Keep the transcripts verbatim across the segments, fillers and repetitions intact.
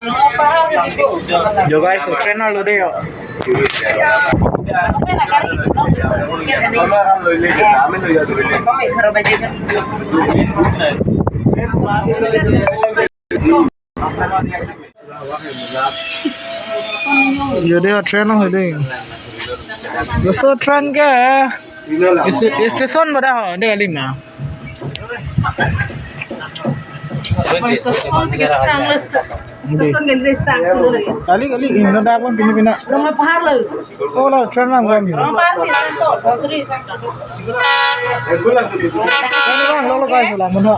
Yo guys, train arlo dei yo. Yo dei, train arlo dei. Yo, so train ke sta-, station pada ho dei, kali ma. Kali, kali, ino da pon pini pina. Oh, la train lang kami. Train lang lo lo guys, lang mun ho.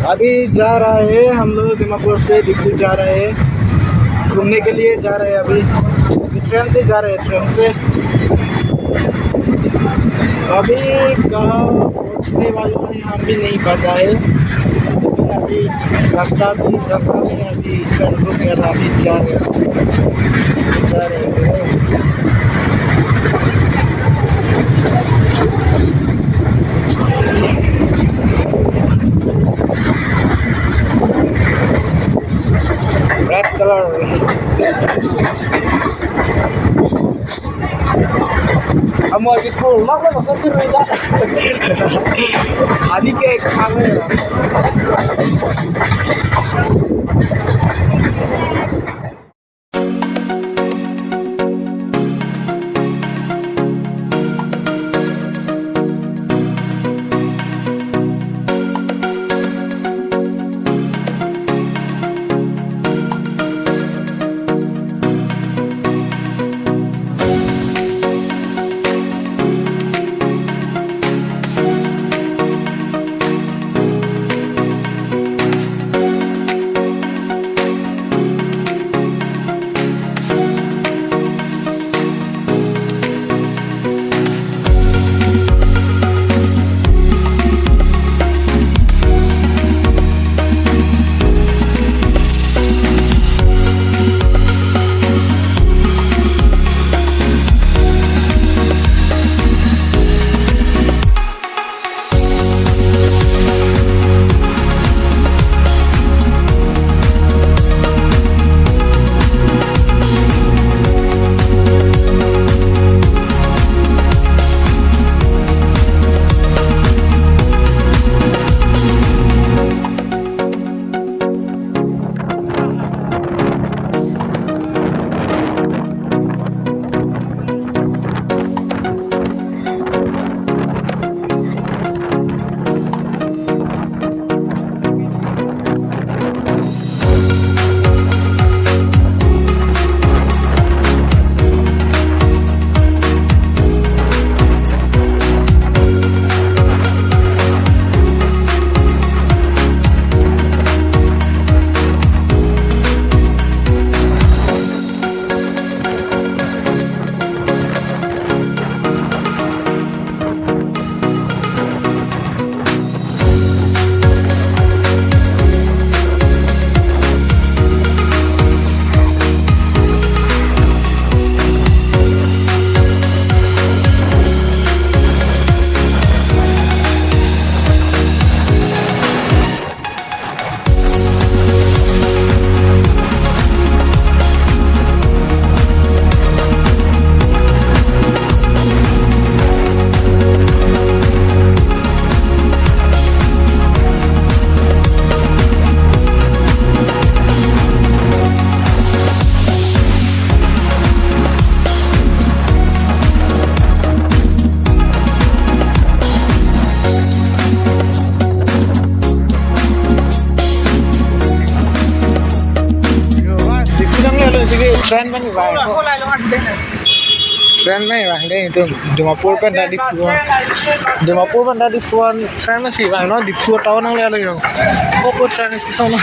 अभी जा रहा है, हम लोग दीमापुर से दीघू जा रहे हैं, घूमने के लिए जा रहे हैं। अभी, अभी ट्रेन से जा रहे हैं, ट्रेन से। अभी कहाँ पहुँचने वाला है, हम भी नहीं पता है। अभी रास्ता भी, रास्ता में अभी ट्रेन रुक गया था, अभी जा रहे हैं, जा रहे हैं। Red color. Amo agi cool, mak lo masa sih rida. Adi ke kame. Yo, Wah, Diphu nanglelo, sige, train pen ivang. Train pen ivang dei, itum Dimapur pen ta Diphu. Dimapur pen ta Diphu an train pensi vangnon, Diphu town nanglelo yo. Kopi train station lo.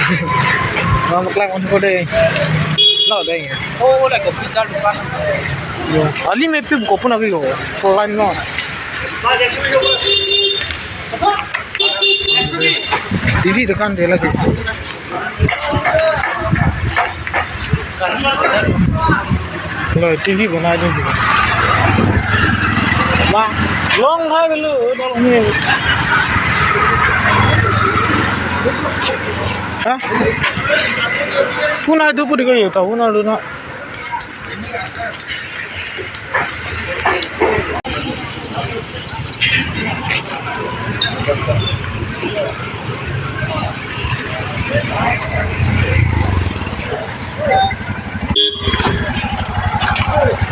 Ram klak on ko de. Lo de. Oh, la computer dukan. Yo. Ali me pip ko puna ko. Four lane lo. T V dukan de lagi. Lo, T V banai dun. Ma, long hai belu, long ni. Ha? Puna du pu di ko yo, ta puna du na.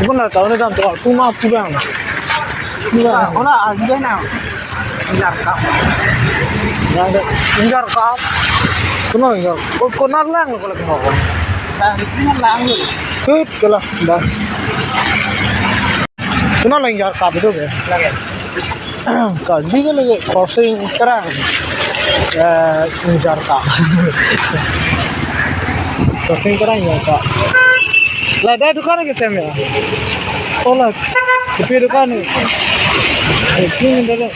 Puna ta ne dam to, puna puna. Puna. Ona, ah, dia na. Injar kap. Yang de, injar kap. Kono injar. Ko, kono lang lo, kono lang lo. Sa, ini lang lo. Kut, kono lang, dah. Kono lang injar kap itu ke? Lagi. Kali ke lagi crossing Terang. Eh, injar kap. Crossing Terang injar kap. Lah, dah dukan ke sem ya? Oh, lah. Kopi dukan ni. Eh, ini dulu.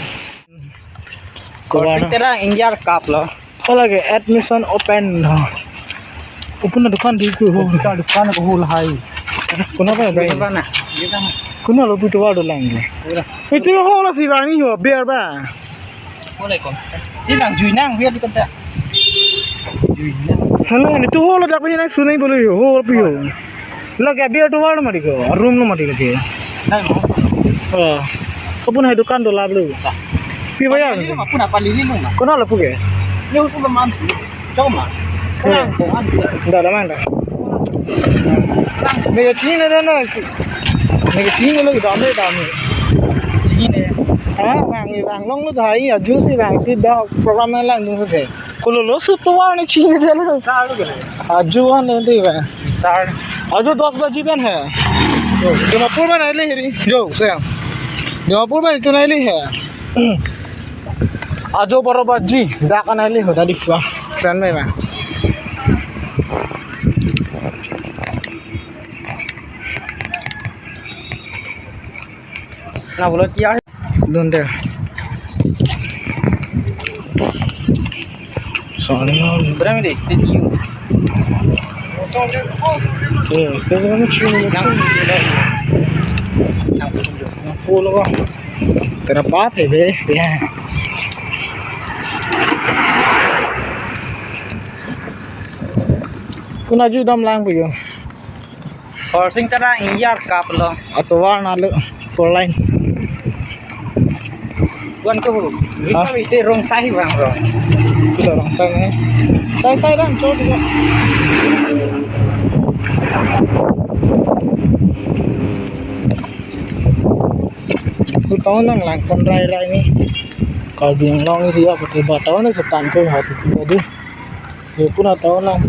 Crossing Terang injar kap lo. Oh, lagi admission open. Open dukan di ko. Dukan, dukan ko hul hai. Kono pa bai? Kono pa na? Kono lo pu tovar dolang. Itu ho lo si bani ho, biar ba. Mulai kon. Ini nang jui nang biar di kanta. Jui nang. Hello, ini tu ho lo dak ni nang sunai bolu yo, ho pu yo. Lagi biar tovar lo mati ko, room lo mati ko. Nang mo. Oh. Ko pun hai dukan do lab lo. Pi bayar. Ini mah pun apa lili lo mah. Kono lo pu ke? Ini usul lo man. Coba mah. Kono ko man. Dah, dah man dah. Neke chini na na. Neke chini lo dam dam. Chini ne. Ha, vang vang long lo dah ya, juice vang ti dah program lang dun se. Kolo lo su tovar ni chini de lo. Sa lo ke? Aju an de ba. Sar. Aju dos baji pen hai. Dimapur pen aile hiri. Jo, se. Dimapur pen itu aile hai. Aju baro baji, dak an aile ho, dak di friend mai ba. Na bolo tia. Dun de. Sorry, no. Berapa ni studio? Eh, studio ni sini. Yang yang pulo ko. Tera pa phe be. Ya. Kono aju dam lang pu yo. Crossing Terang injar kap lo. Atovar na lo four lane. Wan ko. Ha? Ita ite rong sai bang ro. Ita rong sai ne. Sai sai dam chot ko. Pu town nang lang kon rai rai ni. Karbi Anglong area pati ba town ni setan ko ha tu tadi. Ye puna town lang.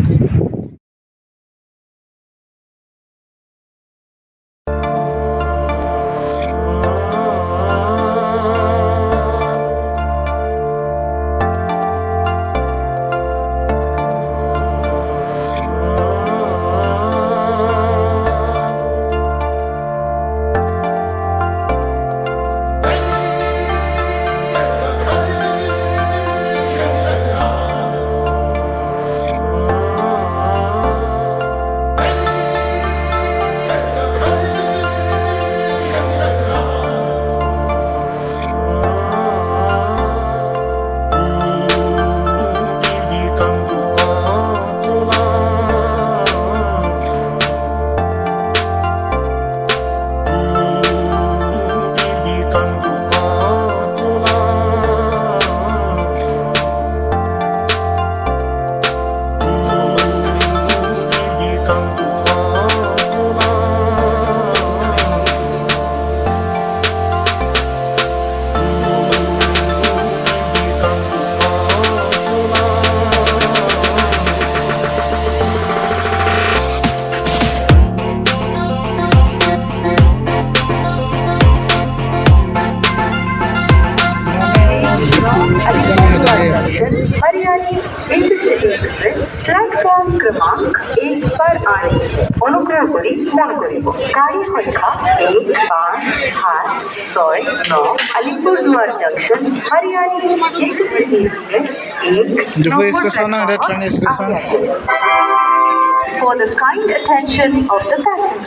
पर आने अनुग्रह करी मने करिबो। गाड़ी संख्या एक पाँच सात ছয় ন, আলিপুরদুয়ার জংশন, হরিয়ালি, ডিফু ষ্টেচন, এটা train station. For the kind attention of the passenger.